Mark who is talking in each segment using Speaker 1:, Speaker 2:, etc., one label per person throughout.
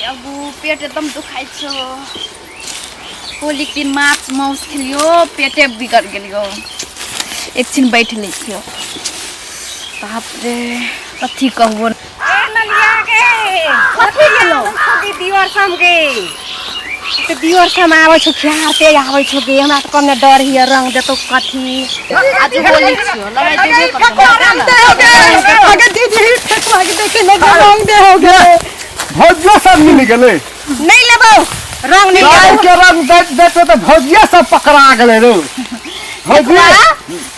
Speaker 1: अबू पेट एकदम दुखाइ छौ। होलीके दिन माछ मांस खेलियो, पेटे बिगड़ गेलियो। एकछिन बैठ लै छियो। बाप रे, कथी कहबो। कथी गेलो?
Speaker 2: दिवर सम गे तऽ दिवर सम आबै छौ, खिहारते आबै छौ गे। हमरा तऽ कम ने डर हिय, रंग देतौ कथी।
Speaker 1: आज होली छियो, लगाइ देबे करतौ।
Speaker 2: अगे दीदी, ठेकुआ के देखे ने रंग दे हो गे।
Speaker 3: भौजियो सब मिल गेलै।
Speaker 2: नहीं लेबौ रंग, नहीं।
Speaker 3: साल के रंग दैत दैत तऽ भौजिया सब पकड़ा गेलै रौ भौजी।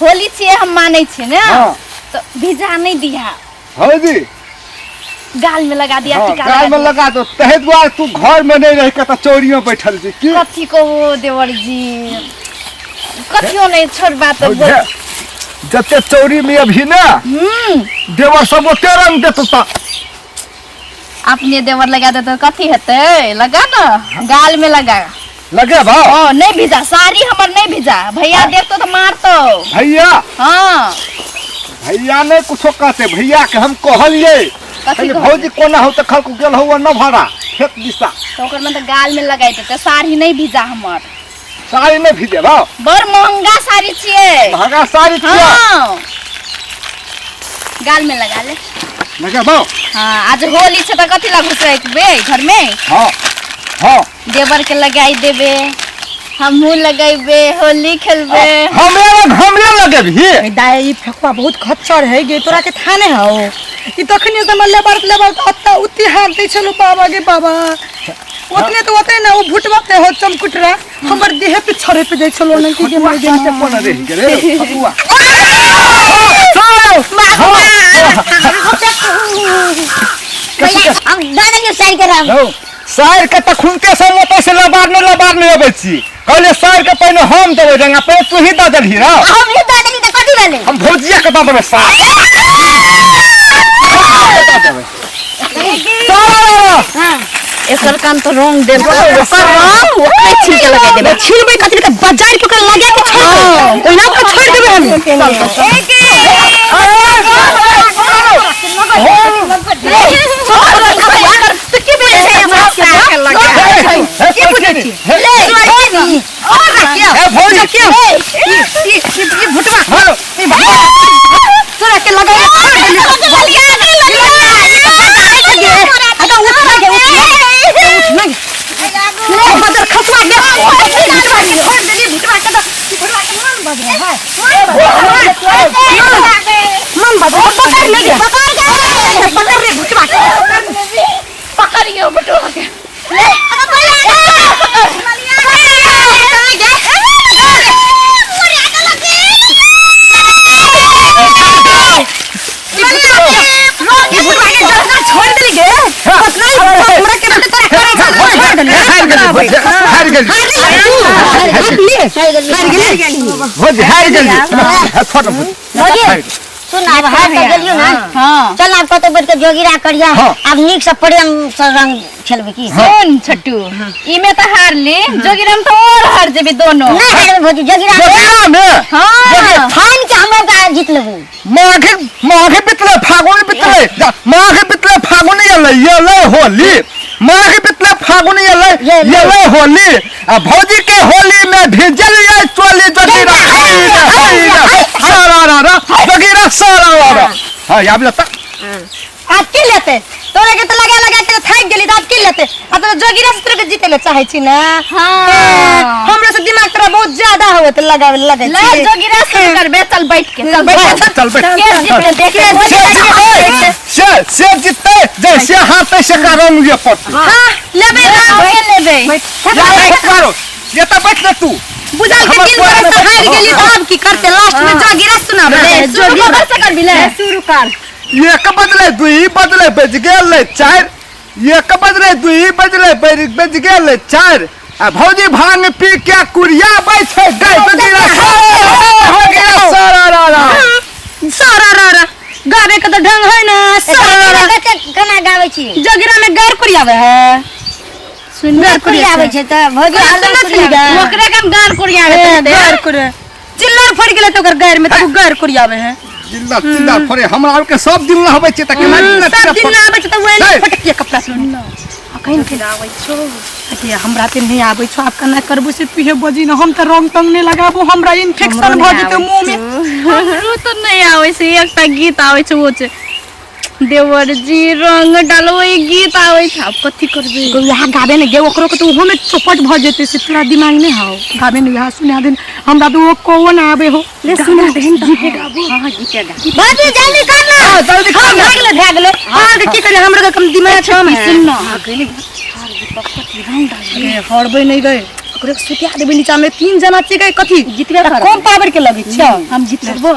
Speaker 1: होली छियै, हम मानै छियै ने।
Speaker 3: हाँ।
Speaker 1: तऽ भिजा नहि दिहा।
Speaker 3: भौजी,
Speaker 1: गाल में लगा दिया।
Speaker 3: हाँ,
Speaker 1: टीका
Speaker 3: गाल में
Speaker 1: लगा
Speaker 3: लगा दो। तहे दुआरे तू घर में नहीं रह के तऽ चोरी में बैठल छी की?
Speaker 1: कथी कहू देवर जी, कथियो नहीं, छोड़ बात।
Speaker 3: भौजी, जते चोरी में अभी ना देवर सब ओते रंग देतो ता।
Speaker 1: अपने देवर लगा देते, कथी हेतै? लगा न, गाल में लगा।
Speaker 3: लगे भाव।
Speaker 1: ओ नहीं भिजा साड़ी हमर, नहीं भिजा। भैया देखतो तो मारतो।
Speaker 3: भैया?
Speaker 1: हाँ।
Speaker 3: भैया नहीं कुछो कहते। भैया के हम कहलिए।
Speaker 1: कथी?
Speaker 3: कहलिए,
Speaker 1: कहलिए?
Speaker 3: भौजी कोना हो तऽ खलको गेल हो न भाड़ा खेत दिशा।
Speaker 1: तो ओकर मतलब गाल में लगाई देते, साड़ी नहीं भिजा हमर।
Speaker 3: साड़ी नहीं भिजे भाव।
Speaker 1: बड़ महंगा साड़ी छियै।
Speaker 3: महंगा साड़ी छियै।
Speaker 1: हाँ, गाल में लगा ले।
Speaker 3: लगे भाव।
Speaker 1: हाँ, आज होली छै तऽ कथी ला घुसैकबे घर में?
Speaker 3: हाँ हाँ।
Speaker 1: देवर के लगाई देबे, हमहूँ लगेबे, होली खेलबे।
Speaker 3: हमरे लग, हमरे लगे भी।
Speaker 2: दाई, ई फेकुआ बहुत खच्चर है गे, तोरा के थाने हौ। ई तखने से लेबर लेबर अत्ता उत्ती हाथ दै छलो। बाबा गे बाबा, ओतने तो ओते ना ओ भुटवा पे हो चमकुटरा हमर देह पे छड़े पे जाइ छलो न की गे माय गे।
Speaker 3: साथे कोना रहि गेलै फतुआ?
Speaker 4: भैया, हम दऽ देलियौ साइड के रंग।
Speaker 3: हौ, साइर के तऽ खुनते से ओतऽ से लबारने लबारने अबै छी। कहलियै साइर के पहिने हम देबै रंग, आ पहिले तू ही दऽ देलही रौ।
Speaker 4: हम ही दऽ देली तऽ कथी भेलै?
Speaker 3: हम भौजिया के दऽ देबै, सार दऽ देबै सारा।
Speaker 1: एकर कान तो रंग देब, ओकर रंग ओकरे छील के लगा देबे।
Speaker 2: छिलबै कथी के? बाजार के ओकरा लगा के छोड़ देबै, ओहिना ओकरा छोड़ देबै हम।
Speaker 1: तो की बोले छै हमरा के लगा?
Speaker 3: की बुझै छी? हे भौजी,
Speaker 2: ई भुटवा।
Speaker 3: हलो।
Speaker 2: तोरा के लगा के छोड़ देली। हटा, उठ ना गे, उठ ना, उठ ना गे। बदर खसवा के छोड़ देली भुटवा के। तो भुटवा के मन बदले है, मन बदले। पकड़ ले गे, पकड़ रे भुटवा के।
Speaker 1: पकड़ियो बटुआ के।
Speaker 2: ई भुटवा के जतना छोड़ देली गे, हमरा के तोरा करे छोड़ देली।
Speaker 3: हारि गेली भौजी, हारि गेली।
Speaker 2: हार गेली।
Speaker 3: भौजी, हारि गेली। छोड़ भौजी।
Speaker 4: भौजी, सुन, आब हार तऽ गेलियौ ने।
Speaker 1: हाँ।
Speaker 4: चल, आब कतौ बैठ के जोगिरा करिया।
Speaker 3: हाँ।
Speaker 4: आब नीक से प्रेम से रंग खेलबै की?
Speaker 1: सुन छट्टू, इमे तो हार ली, जोगिराम तो और हार जेबी दोनों।
Speaker 4: नहि हारबै भौजी जोगिरा।
Speaker 3: जोगिरा में।
Speaker 1: हाँ।
Speaker 4: ठान के हमरा ओकरा जीत लेबै।
Speaker 3: माघे माघे बितले फागुन बितले, माघ बितले फागुन एलै एलै होली, माघ बितले फागुन एलै एलै होली, आ भौजी के होली में भिजल ये चोली। जोगिरा हाय रे हाय रे सारा रा रा, जोगिरा सारा रा रा। हां, आबि लता।
Speaker 2: आब की लेते? तोरा के तऽ लगा लगा के थाकि गेली, तऽ आब की लेते? आ तोरा जोगिरा से तोरा के जीते ले चाहै छी ने?
Speaker 1: हाँ।
Speaker 2: हमरा से दिमाग तोरा बहुत ज्यादा होवे तऽ लगावे लगे
Speaker 1: ले
Speaker 2: छी।
Speaker 1: जोगिरा शुरू करबे, चल बैठ के, चल
Speaker 2: बैठ
Speaker 1: बैठ।
Speaker 2: के।
Speaker 3: चल बैठ।
Speaker 1: के जीतते देख।
Speaker 3: से से जीतते जे से हारते से का रंग ये पड़ते।
Speaker 2: हाँ, लेबै ना?
Speaker 1: लेबै।
Speaker 3: या फटकारो ये तऽ बैठ ने तू।
Speaker 2: बुझल के
Speaker 3: हमर
Speaker 2: दिन
Speaker 3: कोरा
Speaker 2: भर
Speaker 3: में
Speaker 2: से हारि गेली, तऽ आब की करते? लास्ट में जोगिरा सुनाबै।
Speaker 1: शुरू कर से करबी ले।
Speaker 2: शुरू कर।
Speaker 3: एक बजले, दुई बजले, बज गेलै चारि। एक बजले, दुई बजले, बज गेलै चारि, आ भौजी भांग पी के कुरिया बैठे गई। जोगिरा जोगिरा सारा रा रा।
Speaker 2: सारा रा रा गावे के तऽ ढंग है ना, सारा रा रा।
Speaker 4: कते गाना गाबै छी।
Speaker 2: जोगिरा में गैर कुरियावे है,
Speaker 4: सुनबे कुरियाबै छै तऽ भौजी हरदम
Speaker 2: सुनत
Speaker 4: कुरियाबै।
Speaker 2: गा।
Speaker 1: ओकरे कम गान कुरिया
Speaker 2: ए, गैर कुरिया चिल्लर फड़ गेलै तऽ ओकर गैर में तऽ गैर कुरियावे है।
Speaker 3: चिल्ला चिल्ला फरे हमरा आरके सब दिन नहबै छियै तऽ केना चिल्ला
Speaker 2: सब दिन
Speaker 3: फड़तै?
Speaker 2: ना आबै छै तऽ वही
Speaker 3: हे।
Speaker 2: फटकिया कपड़ा सुन। अखन के
Speaker 1: आबै छौ।
Speaker 2: अरे हमरा ते नहीं आबै छौ, आब केना करबो से तुहे बजी न, हम त रंग तंग नहीं लगाबो, हमरा इन्फेक्शन भ जेतै मुंह में।
Speaker 1: हमरो तऽ नहि आबै छै, एकटा गीत आबै छै ओ छै देवर जी रंग डालो, ई गीत आबै छै। आब कथी करबै?
Speaker 2: वएह गाबे ने गे, ओकरो के तऽ ओहो में चौपट भ जेतै, से तोरा दिमाग नहीं हाउ। गाबे ने वएह सुना देन, हमरा तऽ ओ कौन आबे हो।
Speaker 1: ले सुना देन गीते गाबो। हां हां गीते गा।
Speaker 4: भौजी जल्दी कर ना।
Speaker 3: हां जल्दी कर ना।
Speaker 2: भए गेलै भए गेलै। हां के की करी, हमरा के कम दिमाग कम है।
Speaker 1: सुन ना, अकेले हार कथी रंग डाल।
Speaker 2: अरे हरबै नहीं गए, ओकरे के सुतिया देबै नीचा में, तीन जना छियै गए, कथी
Speaker 1: जीतबे करबै।
Speaker 2: कम पावर के लगै छै।
Speaker 1: हम जीतबो।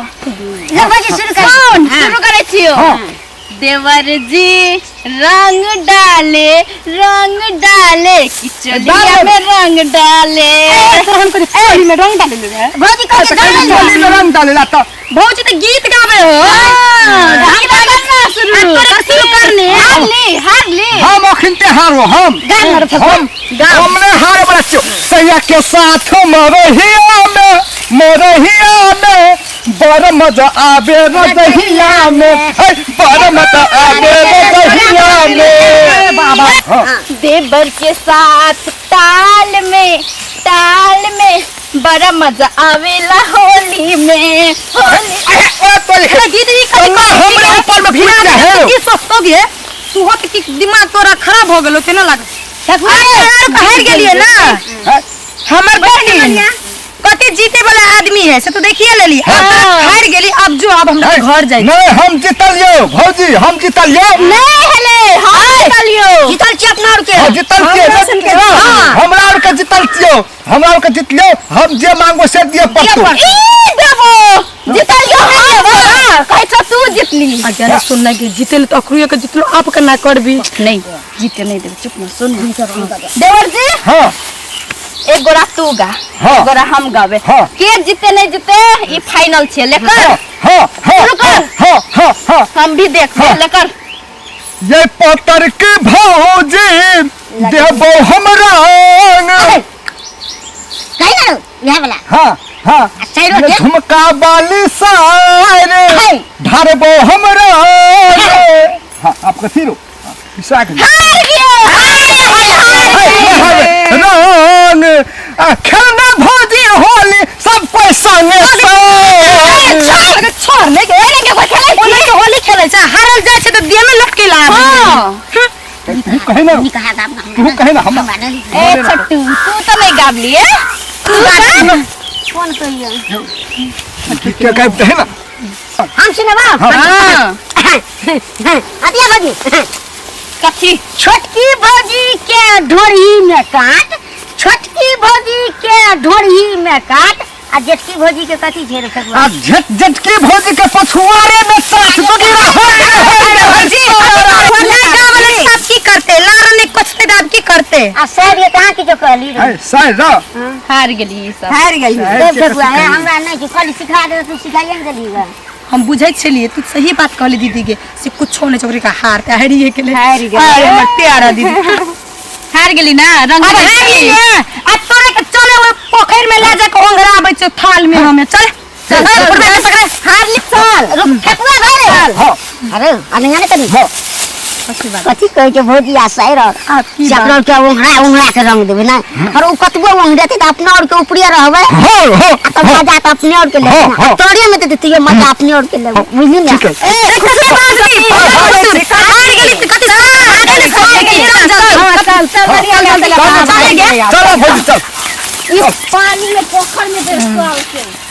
Speaker 4: ले भौजी शुरू कर।
Speaker 1: सुन, शुरू करै छियो।
Speaker 3: हां।
Speaker 1: देवर जी रंग डाले, रंग डाले, किचलिया में रंग डाले।
Speaker 2: तोरा हम कथी चोली में रंग डाले ले?
Speaker 4: भौजी कह के डाले।
Speaker 3: चोली में रंग डालेला त
Speaker 2: भौजी त गीत गाबे हो।
Speaker 1: हम करना शुरू,
Speaker 2: तोरा शुरू करने।
Speaker 1: हार ले, हार ले।
Speaker 3: हम अखिनते हारो, हम हम हमरे हारे वाला छियो। सैया के साथ मरहिया में, मरहिया में बड़ मजा आवे रजहिया में, हे बड़ मजा आवे रजहिया में।
Speaker 2: बाबा
Speaker 3: हाँ।
Speaker 1: देवर के साथ ताल में, ताल में बड़ा मजा आवेला होली में, होली।
Speaker 3: अरे ओ तोरी
Speaker 2: अरे दीदी ई कथी
Speaker 3: तन्ना हमरे ऊपर में घुस जा है।
Speaker 2: की सोचतो गे तू, हो की दिमाग तोरा खराब हो गेलो केना लाग? अरे हार गेलिए ना हमर बहिन, कते जीते वाला आदमी है से तो देखिए लेली। अब हार गेली, अब जो अब हमरा घर जाई।
Speaker 3: नहीं हम जीतल यो भौजी, हम जीतल यो।
Speaker 1: नहीं हेले, हम जीतलियो।
Speaker 4: जीतल छी अपना और के।
Speaker 3: हाँ, जीतल छियै।
Speaker 2: हमरा सन के
Speaker 3: हाँ, हमरा और के जीतल छियो, हमरा और के जीतलियो, हम जे मांगो से दिए पड़तो।
Speaker 1: ई देबो जीतलियो हम, कहै छ तू जीतली।
Speaker 2: अगर सुनना के जीते तो अखरुए के जीतलो, आप केना करबी?
Speaker 1: नहीं जीते नहीं देबो, चुप न सुन देवर जी।
Speaker 3: हाँ
Speaker 1: एक गोरा तू गा,
Speaker 3: हाँ।
Speaker 1: एक गोरा हम गावे।
Speaker 3: हाँ।
Speaker 1: के जीते नहीं जीते ई फाइनल छे, लेकर।
Speaker 3: हाँ हाँ हाँ
Speaker 1: शुरू कर।
Speaker 3: हाँ हाँ हाँ
Speaker 1: हम भी देखबे।
Speaker 3: हाँ।
Speaker 1: लेकर
Speaker 3: ये पतर के भौजी देबो हम रंग।
Speaker 4: कहि ना इहे वाला।
Speaker 3: हाँ हाँ।
Speaker 4: सैरो
Speaker 3: ये
Speaker 4: के?
Speaker 3: झुमका वाली सारे
Speaker 4: है।
Speaker 3: धरबो हम रंग। हाँ आप कथी रो पिसा के रंग आ खेलना भौजी होली सब कोई संगे संग।
Speaker 2: अरे छोड़ नहीं गे, ओने के होली खेलै छै, हारल जाइ छै तऽ देह में लटके ला।
Speaker 3: तू कहे ना,
Speaker 4: नी कहा गाब ना।
Speaker 3: तू कहे ना हम।
Speaker 4: हमरा नहीं।
Speaker 1: ए छट्टू तू तो नहीं गाबली है, तू गा।
Speaker 4: फोन कहियो
Speaker 3: क्या कहते है ना।
Speaker 4: हम सुनबा।
Speaker 1: हां
Speaker 4: अतिया भौजी
Speaker 1: कथी?
Speaker 4: छोटकी भौजी के ढोरी में काट, छोटकी भौजी के ढोरी में काट, आ जेठकी भौजी के कथी झेर
Speaker 3: आ झट झटकी भौजी के पछुआरे में सास दुनिया हो
Speaker 2: सब की करते लार ने कुछ ते आब की करते?
Speaker 4: आ सर ये कहाँ की जो कहली रे?
Speaker 3: है साइड रा
Speaker 1: हार गेली ई सब।
Speaker 2: हार गेली।
Speaker 4: देव ठकुआ है, हमरा नहीं कि खाली सिखा दे, तू सिखाइए ने देली गा।
Speaker 2: हम बुझै छलिए तू सही बात कहली दीदी के, से कुछो नहीं छोकरी का हार ते हारिए के ले।
Speaker 1: हारि गेलै।
Speaker 2: अरे हमर प्यारा दीदी
Speaker 1: हार गेली ना रंग
Speaker 2: अब हार गेली। आ तोरे के चले ओइ पोखरि में ले जाके ओंघराबै छै थाल में हमे, चल
Speaker 4: चल,
Speaker 2: चल
Speaker 4: चल,
Speaker 2: पकड़े पकड़े
Speaker 4: हार ली चल रुक ठकुआ भाई।
Speaker 3: हां
Speaker 4: अरे अने ने कनी
Speaker 3: हां
Speaker 4: कथी कहै छै भौजी आ साइर
Speaker 2: आब की
Speaker 4: से अपना
Speaker 2: बात?
Speaker 4: और के ओंघरा ओंघरा के रंग देबै ना, और उ कतबो ओंघरेतै तऽ अपना और के ऊपरे रहबै।
Speaker 3: हां हां
Speaker 4: आ तब मजा तऽ अपने और के लेबै
Speaker 3: हाँ,
Speaker 4: ना।
Speaker 3: हाँ।
Speaker 4: तोरे में तऽ तैयो मजा अपने और के लेबै, बुझली ना?
Speaker 3: ठीक है।
Speaker 2: ए कथी बात हार गेली तऽ कथी हार गेली? हार गेली, चल चल
Speaker 1: चल चल
Speaker 2: चल चल
Speaker 3: चलो भौजी चल।
Speaker 1: पानी में पोखर में देख के।